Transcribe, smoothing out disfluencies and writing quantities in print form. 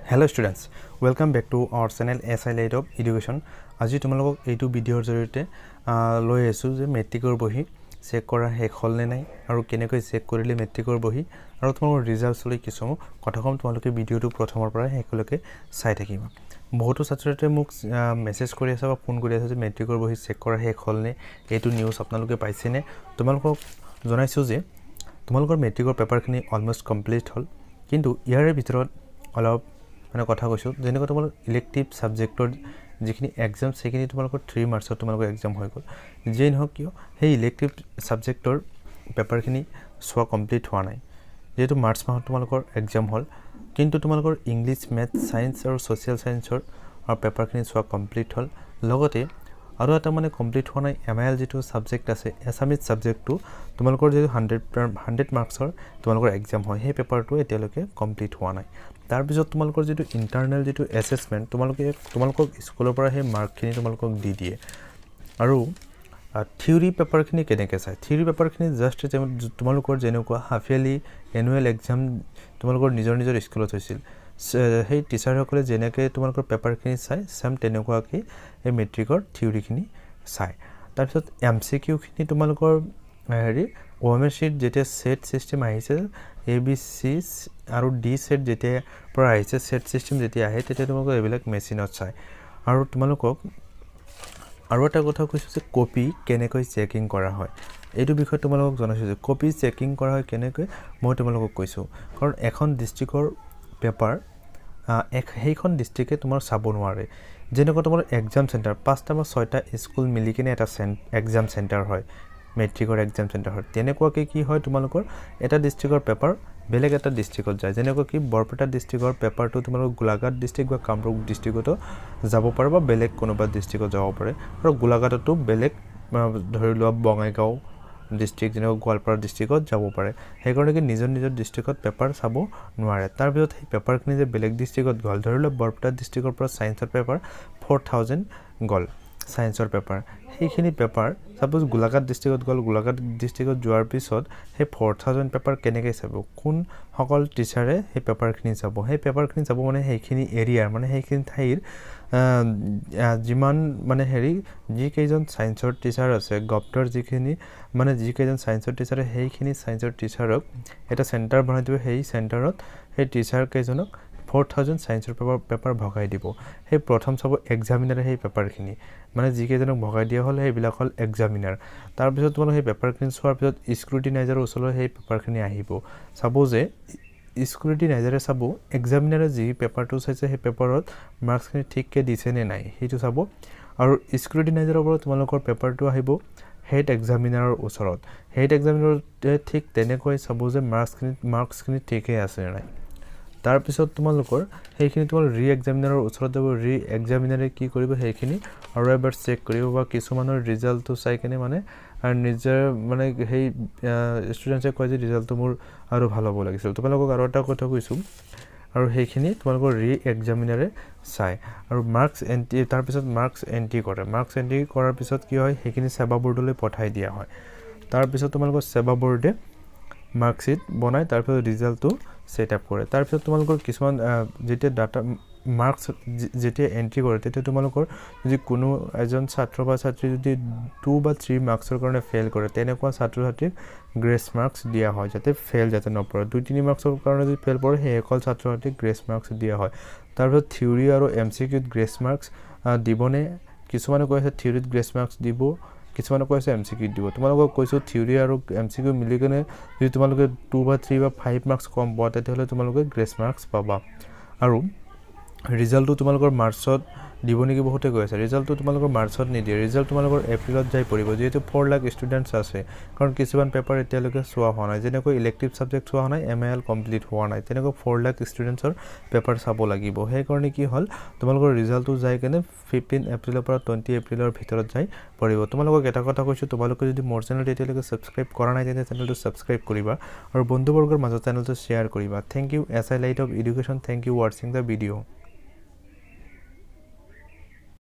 Hello students, welcome back to our channel SI Light of Education. আজি তোমালোকক এইটো ভিডিঅ'ৰ জৰিয়তে লৈ আহিছোঁ যে মেট্ৰিকৰ বহী চেক কৰা শেষ হ'ল নে নাই আৰু কেনেকৈ চেক কৰিলে মেট্ৰিকৰ বহী আৰু তোমালোকৰ ৰিজাল্টছ লৈ কিছুমান কথা ক'ম। তোমালোকে ভিডিঅ'টো প্ৰথমৰ পৰা শেষলৈকে চাই থাকিবা। বহুতো ছাত্ৰ ছাত্ৰীয়ে মোক মেছেজ কৰি আছে বা ফোন কৰি আছে যে মেট্ৰিকৰ বহী চেক কৰা শেষ হ'লনে, এইটো নিউজ আপোনালোকে পাইছেনে? তোমালোকক জনাইছোঁ যে তোমালোকৰ মেট্ৰিকৰ পেপাৰখিনি অলমষ্ট কমপ্লিট হ'ল, কিন্তু ইয়াৰে ভিতৰত অলপ মানে কথা কৈছোঁ, যেনেকুৱা তোমালোক ইলেক্টিভ ছাবজেক্টৰ যিখিনি এক্সাম সেইখিনি তোমালোকৰ 3 মাৰ্চত তোমালোকৰ এক্সাম হৈ গ'ল। যিয়েই নহওক কিয়, সেই ইলেক্টিভ ছাবজেক্টৰ পেপাৰখিনি চোৱা কমপ্লিট হোৱা নাই, যিহেতু মাৰ্চ মাহত তোমালোকৰ এক্সাম হ'ল। কিন্তু তোমালোকৰ ইংলিছ, মেথছ, ছায়েন্স আৰু ছ'চিয়েল ছায়েন্সৰ পেপাৰখিনি চোৱা কমপ্লিট হ'ল। লগতে আৰু এটা মানে কমপ্লিট হোৱা নাই, MIL যিটো ছাবজেক্ট আছে, এছামিজ ছাবজেক্টটো তোমালোকৰ যিটো 100 মাৰ্কছৰ তোমালোকৰ এক্সাম হয়, সেই পেপাৰটো এতিয়ালৈকে কমপ্লিট হোৱা নাই। তাৰপিছত তোমালোকৰ যিটো ইণ্টাৰনেল যিটো এছেছমেণ্ট, তোমালোকক স্কুলৰ পৰা সেই মাৰ্কখিনি তোমালোকক দি দিয়ে। আৰু থিয়ৰী পেপাৰখিনি কেনেকৈ চায়? থিয়ৰী পেপাৰখিনি জাষ্ট তোমালোকৰ যেনেকুৱা হাফ ইয়াৰলি, এনুৱেল এক্সাম তোমালোকৰ নিজৰ নিজৰ স্কুলত হৈছিল, সেই টিচাৰসকলে যেনেকৈ তোমালোকৰ পেপাৰখিনি চায়, ছেম তেনেকুৱাকৈ এই মেট্ৰিকৰ থিয়ৰীখিনি চায়। তাৰপিছত MCQখিনি তোমালোকৰ হেৰি OMR sheet যেতিয়া ছেট ছিষ্টেম আহিছে, এ বি চি আৰু ডি ছেট যেতিয়াৰ পৰা আহিছে, ছেট ছিষ্টেম যেতিয়া আহে, তেতিয়া তোমালোকৰ এইবিলাক মেচিনত চায়। আৰু তোমালোকক আৰু এটা কথা কৈছোঁ যে কপি কেনেকৈ চেকিং কৰা হয়, এইটো বিষয়ে তোমালোকক জনাইছোঁ যে কপি চেকিং কৰা হয় কেনেকৈ মই তোমালোকক কৈছোঁ। কাৰণ এখন ডিষ্ট্ৰিক্টৰ পেপাৰ এক সেইখন ডিষ্ট্ৰিক্টে তোমাৰ চাব নোৱাৰে। যেনেকুৱা তোমাৰ এক্সাম চেণ্টাৰ 5টা বা 6টা স্কুল মিলি কিনে এটা এক্সাম চেণ্টাৰ হয়, মেট্ৰিকৰ এক্সাম চেণ্টাৰ হয়, তেনেকুৱাকৈ কি হয়, তোমালোকৰ এটা ডিষ্ট্ৰিক্টৰ পেপাৰ বেলেগ এটা ডিষ্ট্ৰিক্টত যায়। যেনেকুৱা কি বৰপেটা ডিষ্ট্ৰিক্টৰ পেপাৰটো তোমালোকৰ গোলাঘাট ডিষ্ট্ৰিক্ট বা কামৰূপ ডিষ্ট্ৰিক্টতো যাব পাৰে বা বেলেগ কোনোবা ডিষ্ট্ৰিক্টত যাব পাৰে। আৰু গোলাঘাটতো বেলেগ ধৰি লোৱা বঙাইগাঁও ডিষ্ট্ৰিক্ট, যেনেকুৱা গোৱালপাৰা ডিষ্ট্ৰিক্টত যাব পাৰে। সেইকাৰণে কি নিজৰ নিজৰ ডিষ্ট্ৰিক্টত পেপাৰ চাব নোৱাৰে। তাৰপিছত সেই পেপাৰখিনি যে বেলেগ ডিষ্ট্ৰিক্টত গ'ল, ধৰি লোৱা বৰপেটা ডিষ্ট্ৰিক্টৰ পৰা ছায়েন্সৰ পেপাৰ 4000 গ'ল, ছায়েন্সৰ পেপাৰ, সেইখিনি পেপাৰ ছাপ'জ গোলাঘাট ডিষ্ট্ৰিক্টত গ'ল। গোলাঘাট ডিষ্ট্ৰিক্টত যোৱাৰ পিছত সেই 4000 পেপাৰ কেনেকৈ চাব? কোনসকল টিচাৰে সেই পেপাৰখিনি চাব? সেই পেপাৰখিনি চাব মানে সেইখিনি এৰিয়াৰ, মানে সেইখিনি ঠাইৰ যিমান মানে হেৰি যিকেইজন ছায়েন্সৰ টিচাৰ আছে, গভটৰ যিখিনি মানে যিকেইজন ছায়েন্সৰ টিচাৰে, সেইখিনি ছায়েন্সৰ টিচাৰক এটা চেণ্টাৰ বনাই দিব। সেই চেণ্টাৰত সেই টিচাৰকেইজনক 4000 ছায়েন্সৰ পেপাৰ ভগাই দিব। সেই প্ৰথম চাব এক্সামিনাৰে সেই পেপাৰখিনি, মানে যিকেইজনক ভগাই দিয়া হ'ল সেইবিলাক হ'ল এক্সামিনাৰ। তাৰপিছত তোমালোক সেই পেপাৰখিনি চোৱাৰ পিছত স্ক্ৰুটিনাইজাৰৰ ওচৰলৈ সেই পেপাৰখিনি আহিব। চাব যে স্ক্ৰুটিনাইজাৰে চাব এক্সামিনাৰে যি পেপাৰটো চাইছে সেই পেপাৰত মাৰ্কছখিনি ঠিককৈ দিছে নে নাই সেইটো চাব। আৰু স্ক্ৰুটিনাইজাৰৰ পৰা তোমালোকৰ পেপাৰটো আহিব হেড এক্সামিনাৰৰ ওচৰত। হেড এক্সামিনাৰে ঠিক তেনেকৈ চাব যে মাৰ্কছখিনি ঠিকেই আছে নে নাই। তাৰপিছত তোমালোকৰ সেইখিনি তোমালোক ৰি এক্সামিনাৰৰ ওচৰত যাব। ৰি এক্সামিনাৰে কি কৰিব, সেইখিনি আৰু এবাৰ চেক কৰিব বা কিছুমানৰ ৰিজাল্টটো চাই কিনে মানে নিজে মানে সেই ষ্টুডেণ্টছে কয় যে ৰিজাল্টটো মোৰ আৰু ভাল হ'ব লাগিছিল। তোমালোকক আৰু এটা কথা কৈছোঁ, আৰু সেইখিনি তোমালোকৰ ৰি এক্সামিনাৰে চায় আৰু মাৰ্কছ এণ্ট্ৰি, তাৰপিছত মাৰ্কছ এণ্ট্ৰি কৰে। মাৰ্কছ এণ্ট্ৰি কৰাৰ পিছত কি হয়, সেইখিনি ছেবা বৰ্ডলৈ পঠাই দিয়া হয়। তাৰপিছত তোমালোকৰ ছেবা বৰ্ডে মাৰ্কশ্বিট বনায়, তাৰপিছত ৰিজাল্টটো ছেট আপ কৰে। তাৰপিছত তোমালোকৰ কিছুমান যেতিয়া ডাটা মাৰ্কছ যেতিয়া এণ্ট্ৰি কৰে, তেতিয়া তোমালোকৰ যদি কোনো এজন ছাত্ৰ বা ছাত্ৰী যদি 2 বা 3 মাৰ্কছৰ কাৰণে ফেইল কৰে, তেনেকুৱা ছাত্ৰ ছাত্ৰীক গ্ৰেছ মাৰ্কছ দিয়া হয়, যাতে ফেইল যাতে নপৰে। 2-3 মাৰ্কছৰ কাৰণে যদি ফেইল পৰে, সেইসকল ছাত্ৰ ছাত্ৰীক গ্ৰেছ মাৰ্কছ দিয়া হয়। তাৰপিছত থিয়ৰী আৰু MCQত গ্ৰেছ মাৰ্কছ দিবনে? কিছুমানে কৈ আছে থিয়ৰীত গ্ৰেছ মাৰ্কছ দিব, কিছুমানে কৈ আছে MCQত দিব। তোমালোকক কৈছোঁ থিয়ৰী আৰু MCQ মিলি কেনে যদি তোমালোকে 2 বা 3 বা 5 মাৰ্কছ কম পোৱা, তেতিয়াহ'লে তোমালোকে গ্ৰেছ মাৰ্কছ পাবা। আৰু ৰিজাল্টটো তোমালোকৰ মাৰ্চত দিব নেকি বহুতে কৈ আছে। ৰিজাল্টটো তোমালোকৰ মাৰ্চত নিদিয়ে, ৰিজাল্ট তোমালোকৰ এপ্ৰিলত যাই পৰিব, যিহেতু 4 লাখ ষ্টুডেণ্টছ আছে। কাৰণ কিছুমান পেপাৰ এতিয়ালৈকে চোৱা হোৱা নাই, যেনেকৈ ইলেক্টিভ ছাবজেক্ট চোৱা হোৱা নাই, MIL complete হোৱা নাই, তেনেকৈ 4 লাখ ষ্টুডেণ্টছৰ পেপাৰ চাব লাগিব। সেইকাৰণে কি হ'ল, তোমালোকৰ ৰিজাল্টটো যাই কেনে 15 এপ্ৰিলৰ পৰা 20 এপ্ৰিলৰ ভিতৰত যাই পৰিব। তোমালোকক এটা কথা কৈছোঁ, তোমালোকে যদি মোৰ চেনেলটো এতিয়ালৈকে ছাবস্ক্ৰাইব কৰা নাই, তেন্তে চেনেলটো ছাবস্ক্ৰাইব কৰিবা আৰু বন্ধুবৰ্গৰ মাজত চেনেলটো শ্বেয়াৰ কৰিবা। Thank you SI Light of Education, thank you watching the video.